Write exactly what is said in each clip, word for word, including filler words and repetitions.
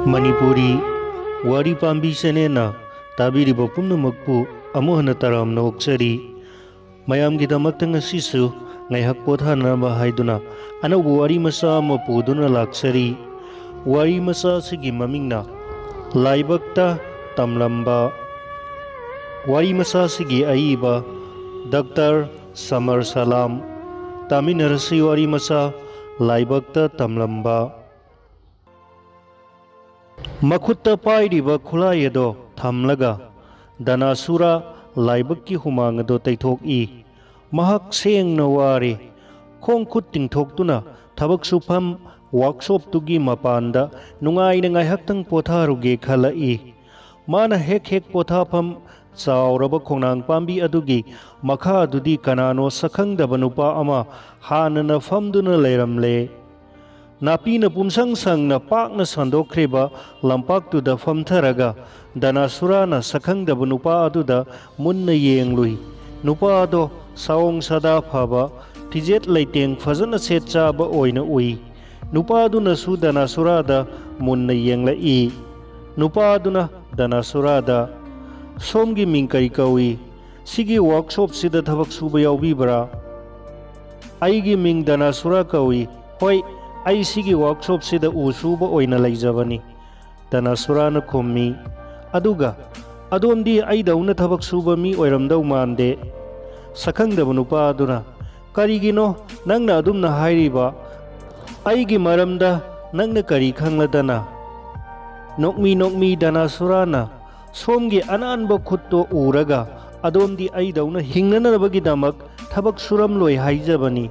ꯃꯅꯤꯄꯨꯔꯤ ꯋꯥꯔꯤ ꯄꯥꯝꯕꯤ ꯆꯦꯅꯦꯜꯅ ꯇꯥꯕꯤꯔꯤꯕ ꯄꯨꯝꯅꯃꯛꯄꯨ ꯑꯃꯨꯛ ꯍꯟꯅ ꯇꯔꯥꯝꯅ ꯑꯣꯛꯆꯔꯤ꯫ ꯃꯌꯥꯝꯒꯤꯗꯃꯛꯇ ꯉꯁꯤꯁꯨ ꯉꯥꯏꯍꯥꯛ ꯄꯣꯊꯥꯅꯅꯕ ꯍꯥꯏꯗꯨꯅ ꯑꯅꯧꯕ ꯋꯥꯔꯤ ꯃꯆꯥ ꯑꯃ ꯄꯨꯗꯨꯅ ꯂꯥꯛꯆꯔꯤ꯫ ꯋꯥꯔꯤ ꯃꯆꯥ ꯑꯁꯤꯒꯤ ꯃꯃꯤꯡꯅ ꯂꯥꯏꯕꯛꯇ ꯇꯝꯂꯝꯕ꯫ ꯋꯥꯔꯤ ꯃꯆꯥ ꯑꯁꯤꯒꯤ ꯑꯏꯕ ꯗꯥꯛꯇꯔ ꯁꯃꯔ ꯁꯂꯥꯝ꯫ ꯇꯥꯃꯤꯟꯅꯔꯁꯤ ꯋꯥꯔꯤ ꯃꯆꯥ ꯂꯥꯏꯕꯛꯇ ꯇꯝꯂꯝꯕ꯫ ꯃꯈꯨꯠꯇ ꯄꯥꯏꯔꯤꯕ ꯈꯨꯠꯂꯥꯏ ꯑꯗꯣ ꯊꯝꯂꯒ ꯗꯅꯥꯁꯨꯔꯥ ꯂꯥꯏꯕꯛꯀꯤ ꯍꯨꯃꯥꯡ ꯑꯗꯣ ꯇꯩꯊꯣꯛꯏ꯫ ꯃꯍꯥꯛ ꯁꯦꯡꯅ ꯋꯥꯔꯦ꯫ ꯈꯣꯡ ꯈꯨꯠ ꯇꯤꯡꯊꯣꯛꯇꯨꯅ ꯊꯕꯛ ꯁꯨꯐꯝ ꯋꯥꯛꯁꯣꯞꯇꯨꯒꯤ ꯃꯄꯥꯟꯗ ꯅꯨꯡꯉꯥꯏꯅ ꯉꯥꯏꯍꯥꯛꯇꯪ ꯄꯣꯊꯥꯔꯨꯒꯦ ꯈꯜꯂꯛꯏ꯫ ꯃꯥꯅ ꯍꯦꯛ ꯍꯦꯛ ꯄꯣꯊꯥꯐꯝ ꯆꯥꯎꯔꯕ ꯈꯣꯡꯅꯥꯡ ꯄꯥꯝꯕꯤ ꯑꯗꯨꯒꯤ ꯃꯈꯥꯗꯨꯗꯤ ꯀꯅꯥꯅꯣ ꯁꯛꯈꯪꯗꯕ ꯅꯨꯄꯥ ꯑꯃ ꯍꯥꯟꯅꯅ ꯐꯝꯗꯨꯅ ꯂꯩꯔꯝꯂꯦ꯫ ꯅꯥꯄꯤꯅ ꯄꯨꯝꯁꯪ ꯁꯪꯅ ꯄꯥꯛꯅ ꯁꯟꯗꯣꯛꯈ꯭ꯔꯤꯕ ꯂꯝꯄꯥꯛꯇꯨꯗ ꯐꯝꯊꯔꯒ ꯗꯅꯥꯁꯨꯔꯥꯅ ꯁꯛꯈꯪꯗꯕ ꯅꯨꯄꯥ ꯑꯗꯨꯗ ꯃꯨꯟꯅ ꯌꯦꯡꯂꯨꯏ꯫ ꯅꯨꯄꯥ ꯑꯗꯣ ꯁꯥꯑꯣꯡ ꯁꯥꯗꯥ ꯐꯕ, ꯐꯤꯖꯦꯠ ꯂꯩꯇꯦꯡ ꯐꯖꯅ ꯁꯦꯠ ꯆꯥꯕ ꯑꯣꯏꯅ ꯎꯏ꯫ ꯅꯨꯄꯥ ꯑꯗꯨꯅꯁꯨ ꯗꯅꯥꯁꯨꯔꯥꯗ ꯃꯨꯟꯅ ꯌꯦꯡꯂꯛꯏ꯫ ꯅꯨꯄꯥ ꯑꯗꯨꯅ ꯗꯅꯥꯁꯨꯔꯥꯗ, "ꯁꯣꯝꯒꯤ ꯃꯤꯡ ꯀꯔꯤ ꯀꯧꯏ? ꯁꯤꯒꯤ ꯋꯥꯔꯛꯁꯣꯞꯁꯤꯗ ꯊꯕꯛ ꯁꯨꯕ ꯌꯥꯎꯕꯤꯕ꯭ꯔꯥ?" "ꯑꯩꯒꯤ ꯃꯤꯡ ꯗꯅꯥꯁꯨꯔꯥ ꯀꯧꯏ꯫ ꯍꯣꯏ, ꯑꯩ ꯁꯤꯒꯤ ꯋꯥꯔꯛꯁꯣꯞꯁꯤꯗ ꯎ ꯁꯨꯕ ꯑꯣꯏꯅ ꯂꯩꯖꯕꯅꯤ," ꯗꯅꯥꯁꯨꯔꯥꯅ ꯈꯨꯝꯃꯤ꯫ ꯑꯗꯨꯒ, "ꯑꯗꯣꯝꯗꯤ ꯑꯩꯗꯧꯅ ꯊꯕꯛ ꯁꯨꯕ ꯃꯤ ꯑꯣꯏꯔꯝꯗꯧ ꯃꯥꯟꯗꯦ꯫" ꯁꯛꯈꯪꯗꯕ ꯅꯨꯄꯥ ꯑꯗꯨꯅ, "ꯀꯔꯤꯒꯤꯅꯣ ꯅꯪꯅ ꯑꯗꯨꯝꯅ ꯍꯥꯏꯔꯤꯕ? ꯑꯩꯒꯤ ꯃꯔꯝꯗ ꯅꯪꯅ ꯀꯔꯤ ꯈꯪꯂꯗꯅ?" ꯅꯣꯛꯃꯤ ꯅꯣꯛꯃꯤ ꯗꯅꯥꯁꯨꯔꯥꯅ, "ꯁꯣꯝꯒꯤ ꯑꯅꯥꯟꯕ ꯈꯨꯠꯇꯣ ꯎꯔꯒ ꯑꯗꯣꯝꯗꯤ ꯑꯩꯗꯧꯅ ꯍꯤꯡꯅꯅꯕꯒꯤꯗꯃꯛ ꯊꯕꯛ ꯁꯨꯔꯝꯂꯣꯏ ꯍꯥꯏꯖꯕꯅꯤ꯫"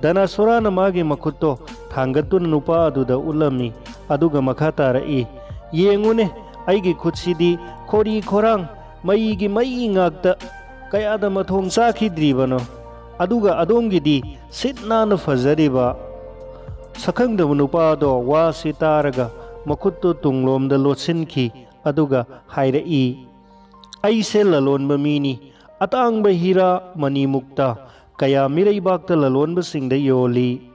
ꯗꯅꯥꯁꯨꯔꯥꯅ ꯃꯥꯒꯤ ꯃꯈꯨꯠꯇꯣ ꯊꯥꯡꯒꯠꯇꯨꯅ ꯅꯨꯄꯥ ꯑꯗꯨꯗ ꯎꯠꯂꯝꯃꯤ, ꯑꯗꯨꯒ ꯃꯈꯥ ꯇꯥꯔꯛꯏ, "ꯌꯦꯡꯉꯨꯅꯦ, ꯑꯩꯒꯤ ꯈꯨꯠꯁꯤꯗꯤ ꯈꯣꯔꯤ ꯈꯣꯔꯥꯡ, ꯃꯩꯒꯤ ꯃꯩ ꯉꯥꯛꯇ, ꯀꯌꯥꯗ ꯃꯊꯣꯡ ꯆꯥꯈꯤꯗ꯭ꯔꯤꯕꯅꯣ? ꯑꯗꯨꯒ ꯑꯗꯣꯝꯒꯤꯗꯤ ꯁꯤꯠ ꯅꯥꯟꯅ ꯐꯖꯔꯤꯕ꯫" ꯁꯛꯈꯪꯗꯕ ꯅꯨꯄꯥꯗꯣ ꯋꯥꯁꯤ ꯇꯥꯔꯒ ꯃꯈꯨꯠꯇꯨ ꯇꯨꯡꯂꯣꯝꯗ ꯂꯣꯠꯁꯤꯟꯈꯤ, ꯑꯗꯨꯒ ꯍꯥꯏꯔꯛꯏ, "ꯑꯩꯁꯦ ꯂꯂꯣꯟꯕ ꯃꯤꯅꯤ꯫ ꯑꯇꯥꯡꯕ ꯍꯤꯔꯥ ꯃꯅꯤꯃꯨꯛꯇ ꯀꯌꯥ ꯃꯤꯔꯩꯕꯥꯛꯇ ꯂꯂꯣꯟꯕꯁꯤꯡꯗ ꯌꯣꯜꯂꯤ꯫"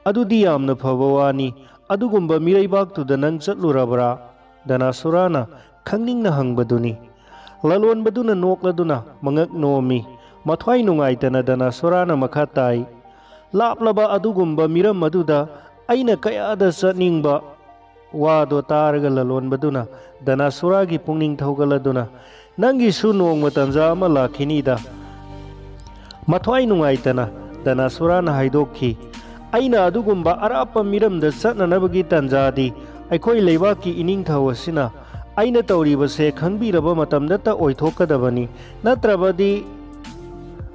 "ꯑꯗꯨꯗꯤ ꯌꯥꯝꯅ ꯐꯕ ꯋꯥꯅꯤ꯫ ꯑꯗꯨꯒꯨꯝꯕ ꯃꯤꯔꯩꯕꯥꯛꯇꯨꯗ ꯅꯪ ꯆꯠꯂꯨꯔꯕ꯭ꯔꯥ? ꯗꯅꯥꯁꯨꯔꯥꯅ ꯈꯪꯅꯤꯡꯅ ꯍꯪꯕꯗꯨꯅꯤ꯫ ꯂꯂꯣꯟꯕꯗꯨꯅ ꯅꯣꯛꯂꯗꯨꯅ ꯃꯉꯛ ꯅꯣꯝꯃꯤ꯫ ꯃꯊ꯭ꯋꯥꯏ ꯅꯨꯡꯉꯥꯏꯇꯅ ꯗꯅꯥꯁꯨꯔꯥꯅ ꯃꯈꯥ ꯇꯥꯏ, "ꯂꯥꯞꯂꯕ ꯑꯗꯨꯒꯨꯝꯕ ꯃꯤꯔꯝ ꯑꯗꯨꯗ ꯑꯩꯅ ꯀꯌꯥꯗ ꯆꯠꯅꯤꯡꯕ!" ꯋꯥꯗꯣ ꯇꯥꯔꯒ ꯂꯂꯣꯟꯕꯗꯨꯅ ꯗꯅꯥꯁꯨꯔꯥꯒꯤ ꯄꯨꯛꯅꯤꯡ ꯊꯧꯒꯠꯂꯗꯨꯅ, "ꯅꯪꯒꯤꯁꯨ ꯅꯣꯡꯃ ꯇꯟꯖꯥ ꯑꯃ ꯂꯥꯛꯈꯤꯅꯤꯗ꯫" ꯃꯊ꯭ꯋꯥꯏ ꯅꯨꯡꯉꯥꯏꯇꯅ ꯗꯅꯥꯁꯨꯔꯥꯅ ꯍꯥꯏꯗꯣꯛꯈꯤ, "ꯑꯩꯅ ꯑꯗꯨꯒꯨꯝꯕ ꯑꯔꯥꯞꯄ ꯃꯤꯔꯝꯗ ꯆꯠꯅꯅꯕꯒꯤ ꯇꯟꯖꯥꯗꯤ ꯑꯩꯈꯣꯏ ꯂꯩꯕꯥꯛꯀꯤ ꯏꯅꯤꯡꯊꯧ ꯑꯁꯤꯅ ꯑꯩꯅ ꯇꯧꯔꯤꯕꯁꯦ ꯈꯪꯕꯤꯔꯕ ꯃꯇꯝꯗꯇ ꯑꯣꯏꯊꯣꯛꯀꯗꯕꯅꯤ꯫ ꯅꯠꯇ꯭ꯔꯕꯗꯤ,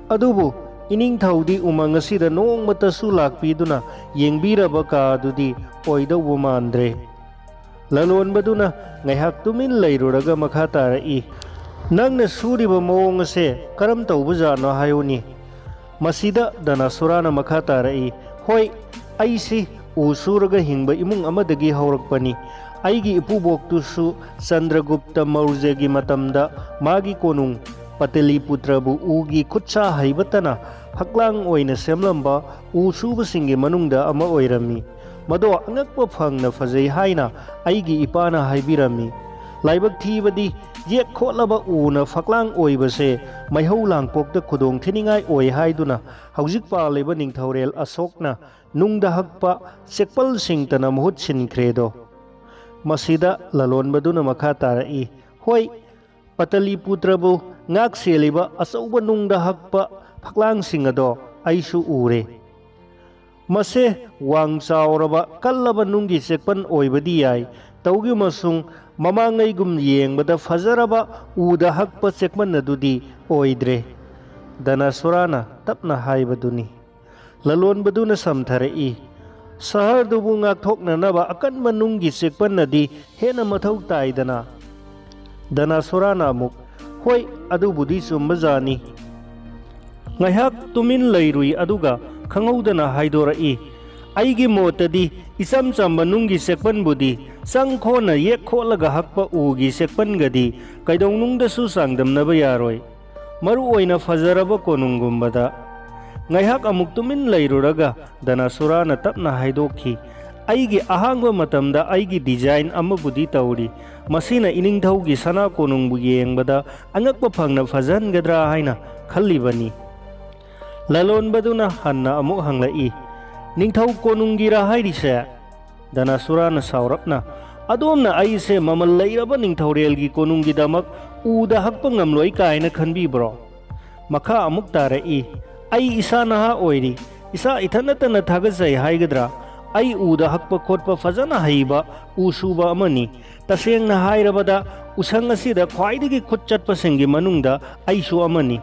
ꯑꯗꯨꯕꯨ ꯏꯅꯤꯡꯊꯧꯗꯤ ꯎꯃꯪ ꯑꯁꯤꯗ ꯅꯣꯡꯃꯇꯁꯨ ꯂꯥꯛꯄꯤꯗꯨꯅ ꯌꯦꯡꯕꯤꯔꯕ ꯀꯥꯗꯨꯗꯤ ꯑꯣꯏꯗꯧꯕ ꯃꯥꯟꯗ꯭ꯔꯦ꯫" ꯂꯂꯣꯟꯕꯗꯨꯅ ꯉꯥꯏꯍꯥꯛ ꯇꯨꯃꯤꯟ ꯂꯩꯔꯨꯔꯒ ꯃꯈꯥ ꯇꯥꯔꯛꯏ, "ꯅꯪꯅ ꯁꯨꯔꯤꯕ ꯃꯑꯣꯡ ꯑꯁꯦ ꯀꯔꯝ ꯇꯧꯕꯖꯥꯠꯅꯣ ꯍꯥꯏꯌꯨꯅꯦ?" ꯃꯁꯤꯗ ꯗꯅꯥꯁꯨꯔꯥꯅ ꯃꯈꯥ ꯇꯥꯔꯛꯏ, "ꯍꯣꯏ, ꯑꯩꯁꯤ ꯎ ꯁꯨꯔꯒ ꯍꯤꯡꯕ ꯏꯃꯨꯡ ꯑꯃꯗꯒꯤ ꯍꯧꯔꯛꯄꯅꯤ꯫ ꯑꯩꯒꯤ ꯏꯄꯨꯕꯣꯛꯇꯨꯁꯨ ꯆꯟꯗ꯭ꯔꯒꯨꯞꯇ ꯃꯧꯔꯖꯒꯤ ꯃꯇꯝꯗ ꯃꯥꯒꯤ ꯀꯣꯅꯨꯡ ꯄꯇꯂꯤꯄꯨꯇ꯭ꯔꯕꯨ ꯎꯒꯤ ꯈꯨꯠꯁꯥ ꯍꯩꯕꯇꯅ ꯐꯛꯂꯥꯡ ꯑꯣꯏꯅ ꯁꯦꯝꯂꯝꯕ ꯎ ꯁꯨꯕꯁꯤꯡꯒꯤ ꯃꯅꯨꯡꯗ ꯑꯃ ꯑꯣꯏꯔꯝꯃꯤ꯫ ꯃꯗꯣ ꯑꯉꯛꯄ ꯐꯪꯅ ꯐꯖꯩ ꯍꯥꯏꯅ ꯑꯩꯒꯤ ꯏꯄꯥꯅ ꯍꯥꯏꯕꯤꯔꯝꯃꯤ꯫ ꯂꯥꯏꯕꯛ ꯊꯤꯕꯗꯤ, ꯌꯦꯛ ꯈꯣꯠꯂꯕ ꯎꯅ ꯐꯛꯂꯥꯡ ꯑꯣꯏꯕꯁꯦ ꯃꯩꯍꯧ ꯂꯥꯡꯄꯣꯛꯇ ꯈꯨꯗꯣꯡ ꯊꯤꯅꯤꯡꯉꯥꯏ ꯑꯣꯏ ꯍꯥꯏꯗꯨꯅ ꯍꯧꯖꯤꯛ ꯄꯥꯜꯂꯤꯕ ꯅꯤꯡꯊꯧꯔꯦꯜ ꯑꯁꯣꯛꯅ ꯅꯨꯡꯗ ꯍꯛꯄ ꯆꯦꯛꯄꯜꯁꯤꯡꯇꯅ ꯃꯍꯨꯠ ꯁꯤꯟꯈ꯭ꯔꯦꯗꯣ꯫" ꯃꯁꯤꯗ ꯂꯂꯣꯟꯕꯗꯨꯅ ꯃꯈꯥ ꯇꯥꯔꯛꯏ, "ꯍꯣꯏ, ꯄꯇꯂꯤꯄꯨꯇ꯭ꯔꯕꯨ ꯉꯥꯛ ꯁꯦꯜꯂꯤꯕ ꯑꯆꯧꯕ ꯅꯨꯡꯗ ꯍꯛꯄ ꯐꯛꯂꯥꯡꯁꯤꯡ ꯑꯗꯣ ꯑꯩꯁꯨ ꯎꯔꯦ꯫ ꯃꯁꯦ ꯋꯥꯡ ꯆꯥꯎꯔꯕ ꯀꯜꯂꯕ ꯅꯨꯡꯒꯤ ꯆꯦꯛꯄꯟ ꯑꯣꯏꯕꯗꯤ ꯌꯥꯏ, ꯇꯧꯒꯤꯃꯁꯨꯡ ꯃꯃꯥꯡꯉꯩꯒꯨꯝ ꯌꯦꯡꯕꯗ ꯐꯖꯔꯕ ꯎꯗ ꯍꯛꯄ ꯆꯦꯛꯄꯟ ꯑꯗꯨꯗꯤ ꯑꯣꯏꯗ꯭ꯔꯦ꯫" ꯗꯅꯥꯁꯨꯔꯥꯅ ꯇꯞꯅ ꯍꯥꯏꯕꯗꯨꯅꯤ꯫ ꯂꯂꯣꯟꯕꯗꯨꯅ ꯁꯝꯊꯔꯛꯏ, "ꯁꯍꯔꯗꯨꯕꯨ ꯉꯥꯛꯊꯣꯛꯅꯅꯕ ꯑꯀꯟꯕ ꯅꯨꯡꯒꯤ ꯆꯦꯛꯄꯟꯅꯗꯤ ꯍꯦꯟꯅ ꯃꯊꯧ ꯇꯥꯏꯗꯅ?" ꯗꯅꯥꯁꯨꯔꯥꯅ ꯑꯃꯨꯛ, "ꯍꯣꯏ, ꯑꯗꯨꯕꯨꯗꯤ ꯆꯨꯝꯕꯖꯥꯠꯅꯤ꯫" ꯉꯥꯏꯍꯥꯛ ꯇꯨꯃꯤꯟ ꯂꯩꯔꯨꯏ, ꯑꯗꯨꯒ ꯈꯪꯍꯧꯗꯅ ꯍꯥꯏꯗꯣꯔꯛꯏ, "ꯑꯩꯒꯤ ꯃꯣꯠꯇꯗꯤ ꯏꯆꯝ ꯆꯝꯕ ꯅꯨꯡꯒꯤ ꯆꯦꯛꯄꯟꯕꯨꯗꯤ ꯆꯪ ꯈꯣꯟꯅ ꯌꯦꯛ ꯈꯣꯠꯂꯒ ꯍꯛꯄ ꯎꯒꯤ ꯆꯦꯛꯄꯟꯒꯗꯤ ꯀꯩꯗꯧꯅꯨꯡꯗꯁꯨ ꯆꯥꯡꯗꯝꯅꯕ ꯌꯥꯔꯣꯏ, ꯃꯔꯨ ꯑꯣꯏꯅ ꯐꯖꯔꯕ ꯀꯣꯅꯨꯡꯒꯨꯝꯕꯗ꯫" ꯉꯥꯏꯍꯥꯛ ꯑꯃꯨꯛ ꯇꯨꯃꯤꯟ ꯂꯩꯔꯨꯔꯒ ꯗꯅꯥꯁꯨꯔꯥꯅ ꯇꯞꯅ ꯍꯥꯏꯗꯣꯛꯈꯤ, ꯑꯩꯒꯤ ꯑꯍꯥꯡꯕ ꯃꯇꯝꯗ ꯑꯩꯒꯤ ꯗꯤꯖꯥꯏꯟ ꯑꯃꯕꯨꯗꯤ ꯇꯧꯔꯤ꯫ ꯃꯁꯤꯅ ꯏꯅꯤꯡꯊꯧꯒꯤ ꯁꯅꯥ ꯀꯣꯅꯨꯡꯕꯨ ꯌꯦꯡꯕꯗ ꯑꯉꯛꯄ ꯐꯪꯅ ꯐꯖꯍꯟꯒꯗ꯭ꯔꯥ ꯍꯥꯏꯅ ꯈꯜꯂꯤꯕꯅꯤ꯫ ꯂꯂꯣꯟꯕꯗꯨꯅ ꯍꯟꯅ ꯑꯃꯨꯛ ꯍꯪꯂꯛꯏ, "ꯅꯤꯡꯊꯧ ꯀꯣꯅꯨꯡꯒꯤꯔꯥ ꯍꯥꯏꯔꯤꯁꯦ?" ꯗꯅꯥꯁꯨꯔꯥꯅ ꯁꯥꯎꯔꯞꯅ, "ꯑꯗꯣꯝꯅ ꯑꯩꯁꯦ ꯃꯃꯜ ꯂꯩꯔꯕ ꯅꯤꯡꯊꯧꯔꯦꯜꯒꯤ ꯀꯣꯅꯨꯡꯒꯤꯗꯃꯛ ꯎꯗ ꯍꯛꯄ ꯉꯝꯂꯣꯏ ꯀꯥꯏꯅ ꯈꯟꯕꯤꯕ꯭ꯔꯣ?" ꯃꯈꯥ ꯑꯃꯨꯛ ꯇꯥꯔꯛꯏ, "ꯑꯩ ꯏꯁꯥ ꯅꯍꯥ ꯑꯣꯏꯔꯤ, ꯏꯁꯥ ꯏꯊꯟ ꯅꯠꯇꯅ ꯊꯥꯒꯠꯆꯩ ꯍꯥꯏꯒꯗ꯭ꯔꯥ? ꯑꯩ ꯎꯗ ꯍꯛꯄ ꯈꯣꯠꯄ ꯐꯖꯅ ꯍꯩꯕ ꯎ ꯁꯨꯕ ꯑꯃꯅꯤ꯫ ꯇꯁꯦꯡꯅ ꯍꯥꯏꯔꯕꯗ ꯎꯁꯪ ꯑꯁꯤꯗ ꯈ꯭ꯋꯥꯏꯗꯒꯤ ꯈꯨꯠ ꯆꯠꯄꯁꯤꯡꯒꯤ ꯃꯅꯨꯡꯗ ꯑꯩꯁꯨ ꯑꯃꯅꯤ꯫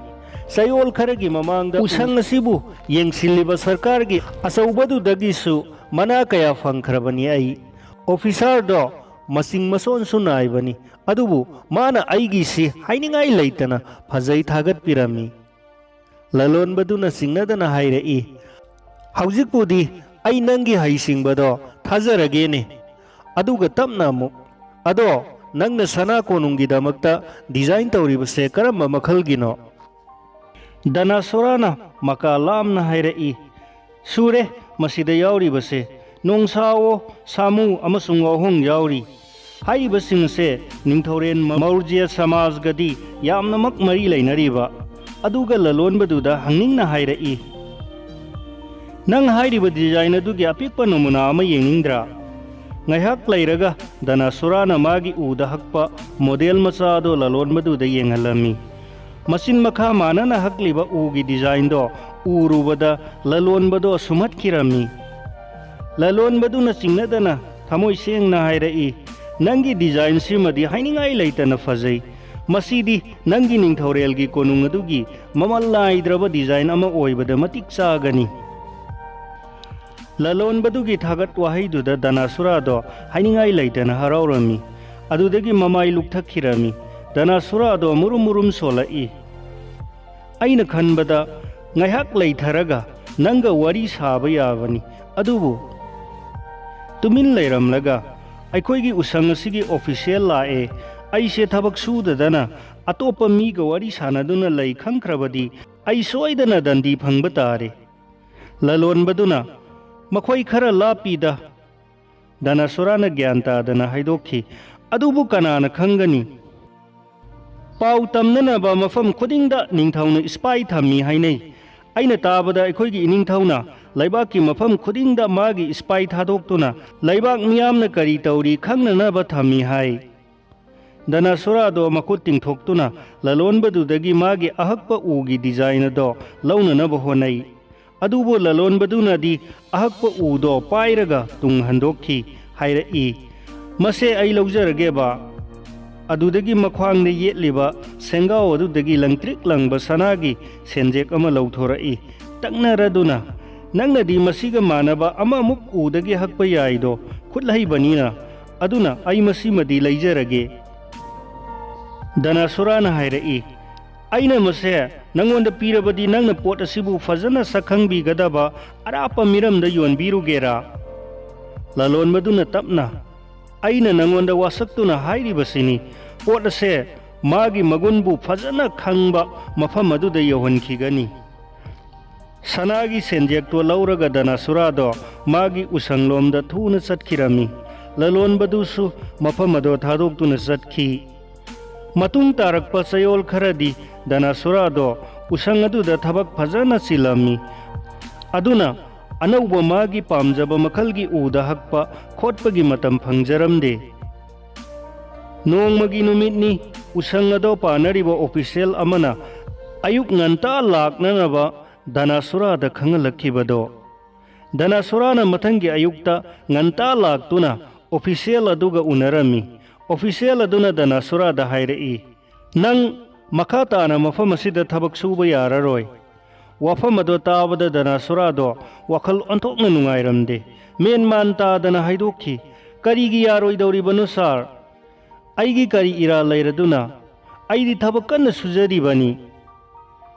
ꯆꯌꯣꯜ ꯈꯔꯒꯤ ꯃꯃꯥꯡꯗ ꯎꯁꯪ ꯑꯁꯤꯕꯨ ꯌꯦꯡꯁꯤꯜꯂꯤꯕ ꯁꯔꯀꯥꯔꯒꯤ ꯑꯆꯧꯕꯗꯨꯗꯒꯤꯁꯨ ꯃꯅꯥ ꯀꯌꯥ ꯐꯪꯈ꯭ꯔꯕꯅꯤ꯫ ꯑꯩ ꯑꯣꯐꯤꯁꯥꯔꯗꯣ ꯃꯁꯤꯡ ꯃꯁꯣꯟꯁꯨ ꯅꯥꯏꯕꯅꯤ, ꯑꯗꯨꯕꯨ ꯃꯥꯅ ꯑꯩꯒꯤꯁꯤ ꯍꯥꯏꯅꯤꯡꯉꯥꯏ ꯂꯩꯇꯅ ꯐꯖꯩ ꯊꯥꯒꯠꯄꯤꯔꯝꯃꯤ꯫" ꯂꯂꯣꯟꯕꯗꯨꯅ ꯆꯤꯡꯅꯗꯅ ꯍꯥꯏꯔꯛꯏ, "ꯍꯧꯖꯤꯛꯄꯨꯗꯤ ꯑꯩ ꯅꯪꯒꯤ ꯍꯩꯁꯤꯡꯕꯗꯣ ꯊꯥꯖꯔꯒꯦꯅꯦ, ꯑꯗꯨꯒ ꯇꯞꯅ ꯑꯃꯨꯛ꯫ ꯑꯗꯣ ꯅꯪꯅ ꯁꯅꯥ ꯀꯣꯅꯨꯡꯒꯤꯗꯃꯛꯇ ꯗꯤꯖꯥꯏꯟ ꯇꯧꯔꯤꯕꯁꯦ ꯀꯔꯝꯕ ꯃꯈꯜꯒꯤꯅꯣ?" ꯗꯅꯥꯁꯨꯔꯥꯅ ꯃꯀꯥ ꯂꯥꯝꯅ ꯍꯥꯏꯔꯛꯏ, "ꯁꯨꯔꯦ, ꯃꯁꯤꯗ ꯌꯥꯎꯔꯤꯕꯁꯦ ꯅꯣꯡꯁꯥꯋꯣ, ꯁꯥꯃꯨ ꯑꯃꯁꯨꯡ ꯋꯥꯍꯣꯡ ꯌꯥꯎꯔꯤ꯫ ꯍꯥꯏꯔꯤꯕꯁꯤꯡꯁꯦ ꯅꯤꯡꯊꯧꯔꯦꯜ ꯃꯧꯔꯖ꯭ꯌ ꯁꯃꯥꯖꯒꯗꯤ ꯌꯥꯝꯅꯃꯛ ꯃꯔꯤ ꯂꯩꯅꯔꯤꯕ꯫" ꯑꯗꯨꯒ ꯂꯂꯣꯟꯕꯗꯨꯗ ꯍꯪꯅꯤꯡꯅ ꯍꯥꯏꯔꯛꯏ, "ꯅꯪ ꯍꯥꯏꯔꯤꯕ ꯗꯤꯖꯥꯏꯟ ꯑꯗꯨꯒꯤ ꯑꯄꯤꯛꯄ ꯅꯃꯨꯅꯥ ꯑꯃ ꯌꯦꯡꯅꯤꯡꯗ꯭ꯔꯥ?" ꯉꯥꯏꯍꯥꯛ ꯂꯩꯔꯒ ꯗꯅꯥꯁꯨꯔꯥꯅ ꯃꯥꯒꯤ ꯎꯗ ꯍꯛꯄ ꯃꯣꯗꯦꯜ ꯃꯆꯥ ꯑꯗꯨ ꯂꯂꯣꯟꯕꯗꯨꯗ ꯌꯦꯡꯍꯜꯂꯝꯃꯤ꯫ ꯃꯆꯤꯟ ꯃꯈꯥ ꯃꯥꯟꯅꯅ ꯍꯛꯂꯤꯕ ꯎꯒꯤ ꯗꯤꯖꯥꯏꯟꯗꯣ ꯎꯔꯨꯕꯗ ꯂꯂꯣꯟꯕꯗꯣ ꯁꯨꯝꯍꯠꯈꯤꯔꯝꯃꯤ꯫ ꯂꯂꯣꯟꯕꯗꯨꯅ ꯆꯤꯡꯅꯗꯅ ꯊꯃꯣꯏ ꯁꯦꯡꯅ ꯍꯥꯏꯔꯛꯏ, "ꯅꯪꯒꯤ ꯗꯤꯖꯥꯏꯟꯁꯤꯃꯗꯤ ꯍꯥꯏꯅꯤꯡꯉꯥꯏ ꯂꯩꯇꯅ ꯐꯖꯩ꯫ ꯃꯁꯤꯗꯤ ꯅꯪꯒꯤ ꯅꯤꯡꯊꯧꯔꯦꯜꯒꯤ ꯀꯣꯅꯨꯡ ꯑꯗꯨꯒꯤ ꯃꯃꯜ ꯅꯥꯏꯗ꯭ꯔꯕ ꯗꯤꯖꯥꯏꯟ ꯑꯃ ꯑꯣꯏꯕꯗ ꯃꯇꯤꯛ ꯆꯥꯒꯅꯤ꯫" ꯂꯂꯣꯟꯕꯗꯨꯒꯤ ꯊꯥꯒꯠ ꯋꯥꯍꯩꯗꯨꯗ ꯗꯅꯥꯁꯨꯔꯥꯗꯣ ꯍꯥꯏꯅꯤꯡꯉꯥꯏ ꯂꯩꯇꯅ ꯍꯔꯥꯎꯔꯝꯃꯤ꯫ ꯑꯗꯨꯗꯒꯤ ꯃꯃꯥꯏ ꯂꯨꯛꯊꯛꯈꯤꯔꯝꯃꯤ꯫ ꯗꯅꯥꯁꯨꯔꯥꯗꯣ ꯃꯨꯔꯨꯝ ꯃꯨꯔꯨꯝ ꯁꯣꯜꯂꯛꯏ꯫ ꯑꯩꯅ ꯈꯟꯕꯗ ꯉꯥꯏꯍꯥꯛ ꯂꯩꯊꯔꯒ ꯅꯪꯒ ꯋꯥꯔꯤ ꯁꯥꯕ ꯌꯥꯕꯅꯤ, ꯑꯗꯨꯕꯨ ꯇꯨꯃꯤꯟ ꯂꯩꯔꯝꯂꯒ, "ꯑꯩꯈꯣꯏꯒꯤ ꯎꯁꯪ ꯑꯁꯤꯒꯤ ꯑꯣꯐꯤꯁꯤꯌꯦꯜ ꯂꯥꯛꯑꯦ, ꯑꯩꯁꯦ ꯊꯕꯛ ꯁꯨꯗꯗꯅ ꯑꯇꯣꯞꯄ ꯃꯤꯒ ꯋꯥꯔꯤ ꯁꯥꯟꯅꯗꯨꯅ ꯂꯩ ꯈꯪꯈ꯭ꯔꯕꯗꯤ ꯑꯩ ꯁꯣꯏꯗꯅ ꯗꯟꯗꯤ ꯐꯪꯕ ꯇꯥꯔꯦ꯫" ꯂꯂꯣꯟꯕꯗꯨꯅ, "ꯃꯈꯣꯏ ꯈꯔ ꯂꯥꯞꯄꯤꯗ, ꯗꯅꯁꯨꯔꯥꯅ ꯒ꯭ꯌꯥꯟ ꯇꯥꯗꯅ ꯍꯥꯏꯗꯣꯛꯈꯤ꯫ "ꯑꯗꯨꯕꯨ ꯀꯅꯥꯅ ꯈꯪꯒꯅꯤ? ꯄꯥꯎ ꯇꯝꯅꯅꯕ ꯃꯐꯝ ꯈꯨꯗꯤꯡꯗ ꯅꯤꯡꯊꯧꯅ ꯏꯁꯄꯥꯏ ꯊꯝꯃꯤ ꯍꯥꯏꯅꯩ꯫ ꯑꯩꯅ ꯇꯥꯕꯗ ꯑꯩꯈꯣꯏꯒꯤ ꯏꯅꯤꯡꯊꯧꯅ ꯂꯩꯕꯥꯛꯀꯤ ꯃꯐꯝ ꯈꯨꯗꯤꯡꯗ ꯃꯥꯒꯤ ꯏꯁꯄꯥꯏ ꯊꯥꯗꯣꯛꯇꯨꯅ ꯂꯩꯕꯥꯛ ꯃꯤꯌꯥꯝꯅ ꯀꯔꯤ ꯇꯧꯔꯤ ꯈꯪꯅꯅꯕ ꯊꯝꯃꯤ ꯍꯥꯏ"꯫ ꯗꯅꯁꯨꯔꯥꯗꯣ ꯃꯈꯨꯠ ꯇꯤꯡꯊꯣꯛꯇꯨꯅ ꯂꯂꯣꯟꯕꯗꯨꯗꯒꯤ ꯃꯥꯒꯤ ꯑꯍꯛꯄ ꯎꯒꯤ ꯗꯤꯖꯥꯏꯟ ꯑꯗꯣ ꯂꯧꯅꯅꯕ ꯍꯣꯠꯅꯩ꯫ ꯑꯗꯨꯕꯨ ꯂꯂꯣꯟꯕꯗꯨꯅꯗꯤ ꯑꯍꯛꯄ ꯎꯗꯣ ꯄꯥꯏꯔꯒ ꯇꯨꯡ ꯍꯟꯗꯣꯛꯈꯤ꯫ ꯍꯥꯏꯔꯛꯏ, "ꯃꯁꯦ ꯑꯩ ꯂꯧꯖꯔꯒꯦꯕ"꯫ ꯑꯗꯨꯗꯒꯤ ꯃꯈ꯭ꯋꯥꯡꯗ ꯌꯦꯠꯂꯤꯕ ꯁꯦꯡꯒꯥꯎ ꯑꯗꯨꯗꯒꯤ ꯂꯪꯇ꯭ꯔꯤꯛ ꯂꯪꯕ ꯁꯅꯥꯒꯤ ꯁꯦꯟꯖꯦꯛ ꯑꯃ ꯂꯧꯊꯣꯔꯛꯏ꯫ ꯇꯛꯅꯔꯗꯨꯅ, "ꯅꯪꯅꯗꯤ ꯃꯁꯤꯒ ꯃꯥꯟꯅꯕ ꯑꯃꯃꯨꯛ ꯎꯗꯒꯤ ꯍꯛꯄ ꯌꯥꯏꯗꯣ ꯈꯨꯠ ꯍꯩꯕꯅꯤꯅ, ꯑꯗꯨꯅ ꯑꯩ ꯃꯁꯤꯃꯗꯤ ꯂꯩꯖꯔꯒꯦ"꯫ ꯗꯅꯥꯁꯨꯔꯥꯅ ꯍꯥꯏꯔꯛꯏ, "ꯑꯩꯅ ꯃꯁꯦ ꯅꯪꯉꯣꯟꯗ ꯄꯤꯔꯕꯗꯤ ꯅꯪꯅ ꯄꯣꯠ ꯑꯁꯤꯕꯨ ꯐꯖꯅ ꯁꯛꯈꯪꯕꯤꯒꯗꯕ ꯑꯔꯥꯞꯄ ꯃꯤꯔꯝꯗ ꯌꯣꯟꯕꯤꯔꯨꯒꯦꯔꯥ?" ꯂꯂꯣꯟꯕꯗꯨꯅ ꯇꯞꯅ, "ꯑꯩꯅ ꯅꯪꯉꯣꯟꯗ ꯋꯥꯁꯛꯇꯨꯅ ꯍꯥꯏꯔꯤꯕꯁꯤꯅꯤ, ꯄꯣꯠ ꯑꯁꯦ ꯃꯥꯒꯤ ꯃꯒꯨꯟꯕꯨ ꯐꯖꯅ ꯈꯪꯕ ꯃꯐꯝ ꯑꯗꯨꯗ ꯌꯧꯍꯟꯈꯤꯒꯅꯤ"꯫ ꯁꯅꯥꯒꯤ ꯁꯦꯟꯖꯦꯛꯇꯣ ꯂꯧꯔꯒ ꯗꯅꯥꯁꯨꯔꯥꯗꯣ ꯃꯥꯒꯤ ꯎꯁꯪꯂꯣꯝꯗ ꯊꯨꯅ ꯆꯠꯈꯤꯔꯝꯃꯤ꯫ ꯂꯂꯣꯟꯕꯗꯨꯁꯨ ꯃꯐꯝ ꯑꯗꯣ ꯊꯥꯗꯣꯛꯇꯨꯅ ꯆꯠꯈꯤ꯫ ꯃꯇꯨꯡ ꯇꯥꯔꯛꯄ ꯆꯌꯣꯜ ꯈꯔꯗꯤ ꯗꯅꯥꯁꯨꯔꯥꯗꯣ ꯎꯁꯪ ꯑꯗꯨꯗ ꯊꯕꯛ ꯐꯖꯅ ꯆꯤꯜꯂꯝꯃꯤ꯫ ꯑꯗꯨꯅ ꯑꯅꯧꯕ ꯃꯥꯒꯤ ꯄꯥꯝꯖꯕ ꯃꯈꯜꯒꯤ ꯎꯗ ꯍꯛꯄ ꯈꯣꯠꯄꯒꯤ ꯃꯇꯝ ꯐꯪꯖꯔꯝꯗꯦ꯫ ꯅꯣꯡꯃꯒꯤ ꯅꯨꯃꯤꯠꯅꯤ, ꯎꯁꯪ ꯑꯗꯣ ꯄꯥꯅꯔꯤꯕ ꯑꯣꯐꯤꯁꯦꯜ ꯑꯃꯅ ꯑꯌꯨꯛ ꯉꯟꯇꯥ ꯂꯥꯛꯅꯅꯕ ꯗꯅꯥꯁꯨꯔꯥꯗ ꯈꯪꯍꯜꯂꯛꯈꯤꯕꯗꯣ꯫ ꯗꯅꯥꯁꯨꯔꯥꯅ ꯃꯊꯪꯒꯤ ꯑꯌꯨꯛꯇ ꯉꯟꯇꯥ ꯂꯥꯛꯇꯨꯅ ꯑꯣꯐꯤꯁꯦꯜ ꯑꯗꯨꯒ ꯎꯅꯔꯝꯃꯤ꯫ ꯑꯣꯐꯤꯁꯦꯜ ꯑꯗꯨꯅ ꯗꯅꯥꯁꯨꯔꯥꯗ ꯍꯥꯏꯔꯛꯏ, "ꯅꯪ ꯃꯈꯥ ꯇꯥꯅ ꯃꯐꯝ ꯑꯁꯤꯗ ꯊꯕꯛ ꯁꯨꯕ ꯌꯥꯔꯔꯣꯏ"꯫ ꯋꯥꯐꯝ ꯑꯗꯣ ꯇꯥꯕꯗ ꯗꯅꯥꯁꯨꯔꯥꯗꯣ ꯋꯥꯈꯜ ꯑꯣꯟꯊꯣꯛꯅ ꯅꯨꯡꯉꯥꯏꯔꯝꯗꯦ꯫ ꯃꯦꯟ ꯃꯥꯟ ꯇꯥꯗꯅ ꯍꯥꯏꯗꯣꯛꯈꯤ, "ꯀꯔꯤꯒꯤ ꯌꯥꯔꯣꯏꯗꯧꯔꯤꯕꯅꯣ, ꯁꯥꯔ? ꯑꯩꯒꯤ ꯀꯔꯤ ꯏꯔꯥꯜ ꯂꯩꯔꯗꯨꯅ? ꯑꯩꯗꯤ ꯊꯕꯛ ꯀꯟꯅ ꯁꯨꯖꯔꯤꯕꯅꯤ"꯫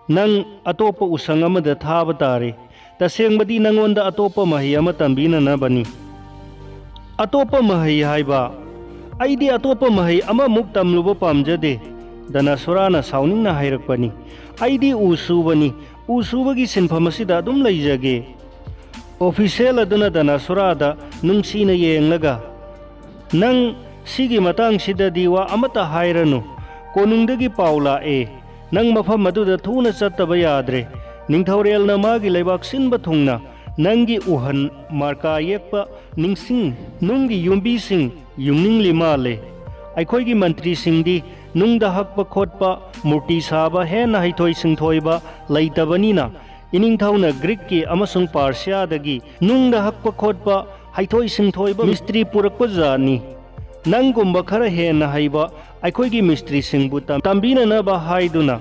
"ꯅꯪ ꯑꯇꯣꯞꯄ ꯎꯁꯪ ꯑꯃꯗ ꯊꯥꯕ ꯇꯥꯔꯦ꯫ ꯇꯁꯦꯡꯕꯗꯤ ꯅꯪꯉꯣꯟꯗ ꯑꯇꯣꯞꯄ ꯃꯍꯩ ꯑꯃ ꯇꯝꯕꯤꯅꯅꯕꯅꯤ"꯫ "ꯑꯇꯣꯞꯄ ꯃꯍꯩ ꯍꯥꯏꯕ? ꯑꯩꯗꯤ ꯑꯇꯣꯞꯄ ꯃꯍꯩ ꯑꯃꯃꯨꯛ ꯇꯝꯂꯨꯕ ꯄꯥꯝꯖꯗꯦ"꯫ ꯗꯅꯥꯁꯨꯔꯥꯅ ꯁꯥꯎꯅꯤꯡꯅ ꯍꯥꯏꯔꯛꯄꯅꯤ꯫ "ꯑꯩꯗꯤ ꯎ ꯁꯨꯕꯅꯤ꯫ ꯎ ꯁꯨꯕꯒꯤ ꯁꯤꯟꯐꯝ ꯑꯁꯤꯗ ꯑꯗꯨꯝ ꯂꯩꯖꯒꯦ"꯫ ꯑꯣꯐꯤꯁꯦꯜ ꯑꯗꯨꯅ ꯗꯅꯥꯁꯨꯔꯥꯗ ꯅꯨꯡꯁꯤꯅ ꯌꯦꯡꯂꯒ, "ꯅꯪ ꯁꯤꯒꯤ ꯃꯇꯥꯡꯁꯤꯗꯗꯤ ꯋꯥ ꯑꯃꯠꯇ ꯍꯥꯏꯔꯅꯨ꯫ ꯀꯣꯅꯨꯡꯗꯒꯤ ꯄꯥꯎ ꯂꯥꯛꯑꯦ, ꯅꯪ ꯃꯐꯝ ꯑꯗꯨꯗ ꯊꯨꯅ ꯆꯠꯇꯕ ꯌꯥꯗ꯭ꯔꯦ꯫ ꯅꯤꯡꯊꯧꯔꯦꯜꯅ ꯃꯥꯒꯤ ꯂꯩꯕꯥꯛ ꯁꯤꯟꯕ ꯊꯨꯡꯅ ꯅꯪꯒꯤ ꯎꯍꯟ ꯃꯥꯔꯀꯥ ꯌꯦꯛꯄ ꯅꯤꯡꯁꯤꯡ ꯅꯨꯡꯒꯤ ꯌꯨꯝꯕꯤꯁꯤꯡ ꯌꯨꯡꯅꯤꯡꯂꯤ ꯃꯥꯜꯂꯦ꯫ ꯑꯩꯈꯣꯏꯒꯤ ꯃꯟꯇ꯭ꯔꯤꯁꯤꯡꯗꯤ ꯅꯨꯡꯗ ꯍꯛꯄ ꯈꯣꯠꯄ, ꯃꯨꯔꯇꯤ ꯁꯥꯕ ꯍꯦꯟꯅ ꯍꯩꯊꯣꯏ ꯁꯤꯡꯊꯣꯏꯕ ꯂꯩꯇꯕꯅꯤꯅ, ꯏꯅꯤꯡꯊꯧꯅ ꯒ꯭ꯔꯤꯛꯀꯤ ꯑꯃꯁꯨꯡ ꯄꯥꯔꯁꯤꯌꯥꯗꯒꯤ ꯅꯨꯡꯗ ꯍꯛꯄ ꯈꯣꯠꯄ ꯍꯩꯊꯣꯏ ꯁꯤꯡꯊꯣꯏꯕ ꯃꯤꯁꯇ꯭ꯔꯤ ꯄꯨꯔꯛꯄ ꯖꯥꯠꯅꯤ꯫ ꯅꯪꯒꯨꯝꯕ ꯈꯔ ꯍꯦꯟꯅ ꯍꯩꯕ ꯑꯩꯈꯣꯏꯒꯤ ꯃꯤꯁꯇ꯭ꯔꯤꯁꯤꯡꯕꯨ ꯇꯝ-, ꯇꯝꯕꯤꯅꯅꯕ ꯍꯥꯏꯗꯨꯅ,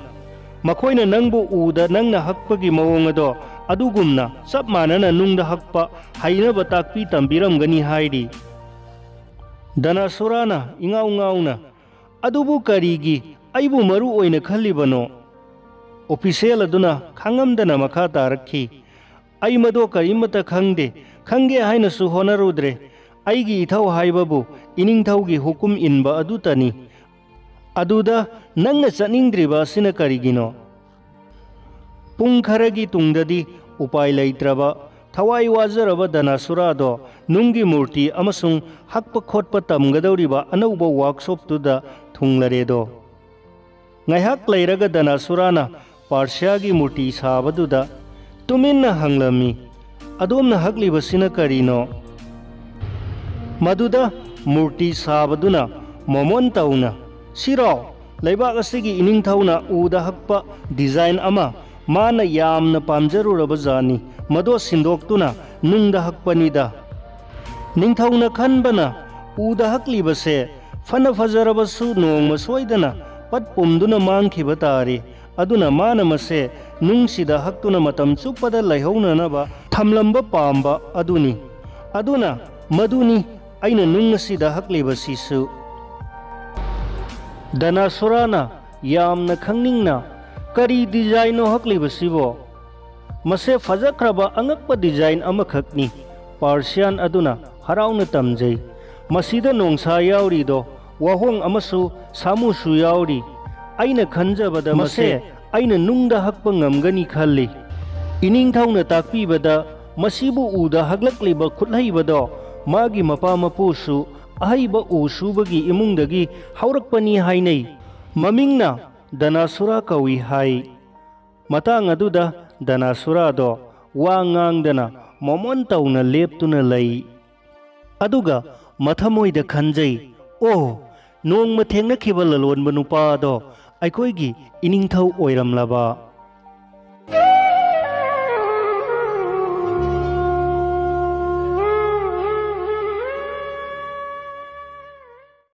ꯃꯈꯣꯏꯅ ꯅꯪꯕꯨ ꯎꯗ ꯅꯪꯅ ꯍꯛꯄꯒꯤ ꯃꯑꯣꯡ ꯑꯗꯣ ꯑꯗꯨꯒꯨꯝꯅ ꯆꯞ ꯃꯥꯟꯅꯅ ꯅꯨꯡꯗ ꯍꯛꯄ ꯍꯩꯅꯕ ꯇꯥꯛꯄꯤ ꯇꯝꯕꯤꯔꯝꯒꯅꯤ" ꯍꯥꯏꯔꯤ꯫ ꯗꯅꯥꯁꯨꯔꯥꯅ ꯏꯉꯥꯎ ꯉꯥꯎꯅ, "ꯑꯗꯨꯕꯨ ꯀꯔꯤꯒꯤ ꯑꯩꯕꯨ ꯃꯔꯨ ꯑꯣꯏꯅ ꯈꯜꯂꯤꯕꯅꯣ?" ꯑꯣꯐꯤꯁꯦꯜ ꯑꯗꯨꯅ ꯈꯥꯡꯉꯝꯗꯅ ꯃꯈꯥ ꯇꯥꯔꯛꯈꯤ, "ꯑꯩ ꯃꯗꯣ ꯀꯔꯤꯃꯠꯇ ꯈꯪꯗꯦ, ꯈꯪꯒꯦ ꯍꯥꯏꯅꯁꯨ ꯍꯣꯠꯅꯔꯨꯗ꯭ꯔꯦ꯫ ꯑꯩꯒꯤ ꯏꯊꯧ ꯍꯥꯏꯕꯕꯨ ꯏꯅꯤꯡꯊꯧꯒꯤ ꯍꯨꯀꯨꯝ ꯏꯟꯕ ꯑꯗꯨꯇꯅꯤ꯫ ꯑꯗꯨꯗ ꯅꯪꯅ ꯆꯠꯅꯤꯡꯗ꯭ꯔꯤꯕ ꯑꯁꯤꯅ ꯀꯔꯤꯒꯤꯅꯣ?" ꯄꯨꯡ ꯈꯔꯒꯤ ꯇꯨꯡꯗꯗꯤ ꯎꯄꯥꯏ ꯂꯩꯇ꯭ꯔꯕ, ꯊꯋꯥꯏ ꯋꯥꯖꯔꯕ ꯗꯅꯥꯁꯨꯔꯥꯗꯣ ꯅꯨꯡꯒꯤ ꯃꯨꯔꯇꯤ ꯑꯃꯁꯨꯡ ꯍꯛꯄ ꯈꯣꯠꯄ ꯇꯝꯒꯗꯧꯔꯤꯕ ꯑꯅꯧꯕ ꯋꯥꯔꯛꯁꯣꯞꯇꯨꯗ ꯊꯨꯡꯂꯔꯦꯗꯣ꯫ ꯉꯥꯏꯍꯥꯛ ꯂꯩꯔꯒ ꯗꯅꯥꯁꯨꯔꯥꯅ ꯄꯥꯔꯁꯤꯌꯥꯒꯤ ꯃꯨꯔꯇꯤ ꯁꯥꯕꯗꯨꯗ ꯇꯨꯃꯤꯟꯅ ꯍꯪꯂꯝꯃꯤ, "ꯑꯗꯣꯝꯅ ꯍꯛꯂꯤꯕꯁꯤꯅ ꯀꯔꯤꯅꯣ?" ꯃꯗꯨꯗ ꯃꯨꯔꯇꯤ ꯁꯥꯕꯗꯨꯅ ꯃꯣꯃꯣꯟ ꯇꯧꯅ, "ꯁꯤꯔꯣ, ꯂꯩꯕꯥꯛ ꯑꯁꯤꯒꯤ ꯏꯅꯤꯡꯊꯧꯅ ꯎꯗ ꯍꯛꯄ ꯗꯤꯖꯥꯏꯟ ꯑꯃ ꯃꯥꯅ ꯌꯥꯝꯅ ꯄꯥꯝꯖꯔꯨꯔꯕ ꯖꯥꯠꯅꯤ꯫ ꯃꯗꯣ ꯁꯤꯟꯗꯣꯛꯇꯨꯅ ꯅꯨꯡꯗ ꯍꯛꯄꯅꯤꯗ꯫ ꯅꯤꯡꯊꯧꯅ ꯈꯟꯕꯅ ꯎꯗ ꯍꯛꯂꯤꯕꯁꯦ ꯐꯅ ꯐꯖꯔꯕꯁꯨ ꯅꯣꯡꯃ ꯁꯣꯏꯗꯅ ꯄꯠ ꯄꯨꯝꯗꯨꯅ ꯃꯥꯡꯈꯤꯕ ꯇꯥꯔꯤ꯫ ꯑꯗꯨꯅ ꯃꯥꯅ ꯃꯁꯦ ꯅꯨꯡꯁꯤꯗ ꯍꯛꯇꯨꯅ ꯃꯇꯝ ꯆꯨꯞꯄꯗ ꯂꯩꯍꯧꯅꯅꯕ ꯊꯝꯂꯝꯕ ꯄꯥꯝꯕ ꯑꯗꯨꯅꯤ꯫ ꯑꯗꯨꯅ ꯃꯗꯨꯅꯤ ꯑꯩꯅ ꯅꯨꯡ ꯑꯁꯤꯗ ꯍꯛꯂꯤꯕꯁꯤꯁꯨ꯫" ꯗꯅꯥꯁꯨꯔꯥꯅ ꯌꯥꯝꯅ ꯈꯪꯅꯤꯡꯅ, "ꯀꯔꯤ ꯗꯤꯖꯥꯏꯟꯅꯣ ꯍꯛꯂꯤꯕꯁꯤꯕꯣ?" "ꯃꯁꯦ ꯐꯖꯈ꯭ꯔꯕ ꯑꯉꯛꯄ ꯗꯤꯖꯥꯏꯟ ꯑꯃꯈꯛꯅꯤ꯫" ꯄꯥꯔꯁꯤꯌꯥꯟ ꯑꯗꯨꯅ ꯍꯔꯥꯎꯅ ꯇꯝꯖꯩ꯫ "ꯃꯁꯤꯗ ꯅꯣꯡꯁꯥ ꯌꯥꯎꯔꯤꯗꯣ, ꯋꯥꯍꯣꯡ ꯑꯃꯁꯨ ꯁꯥꯃꯨꯁꯨ ꯌꯥꯎꯔꯤ꯫ ꯑꯩꯅ ꯈꯟꯖꯕꯗ ꯃꯁꯦ ꯃꯁꯦ ꯑꯩꯅ ꯅꯨꯡꯗ ꯍꯛꯄ ꯉꯝꯒꯅꯤ ꯈꯜꯂꯤ꯫ ꯏꯅꯤꯡꯊꯧꯅ ꯇꯥꯛꯄꯤꯕꯗ ꯃꯁꯤꯕꯨ ꯎꯗ ꯍꯛꯂꯛꯂꯤꯕ ꯈꯨꯠꯍꯩꯕꯗꯣ ꯃꯥꯒꯤ ꯃꯄꯥ ꯃꯄꯨꯁꯨ ꯑꯍꯩꯕ ꯎ ꯁꯨꯕꯒꯤ ꯏꯃꯨꯡꯗꯒꯤ ꯍꯧꯔꯛꯄꯅꯤ ꯍꯥꯏꯅꯩ꯫ ꯃꯃꯤꯡꯅ ꯗꯅꯥꯁꯨꯔꯥ ꯀꯧꯏ ꯍꯥꯏ꯫ ꯃꯇꯥꯡ ꯑꯗꯨꯗ ꯗꯅꯥꯁꯨꯔꯥꯗꯣ ꯋꯥ ꯉꯥꯡꯗꯅ ꯃꯣꯃꯣꯟ ꯇꯧꯅ ꯂꯦꯞꯇꯨꯅ ꯂꯩ꯫ ꯑꯗꯨꯒ ꯃꯊꯃꯣꯏꯗ ꯈꯟꯖꯩ, "ꯑꯣ, ꯅꯣꯡꯃ ꯊꯦꯡꯅꯈꯤꯕ ꯂꯂꯣꯟꯕ ꯅꯨꯄꯥꯗꯣ ꯑꯩꯈꯣꯏꯒꯤ ꯏꯅꯤꯡꯊꯧ ꯑꯣꯏꯔꯝꯂꯕ?"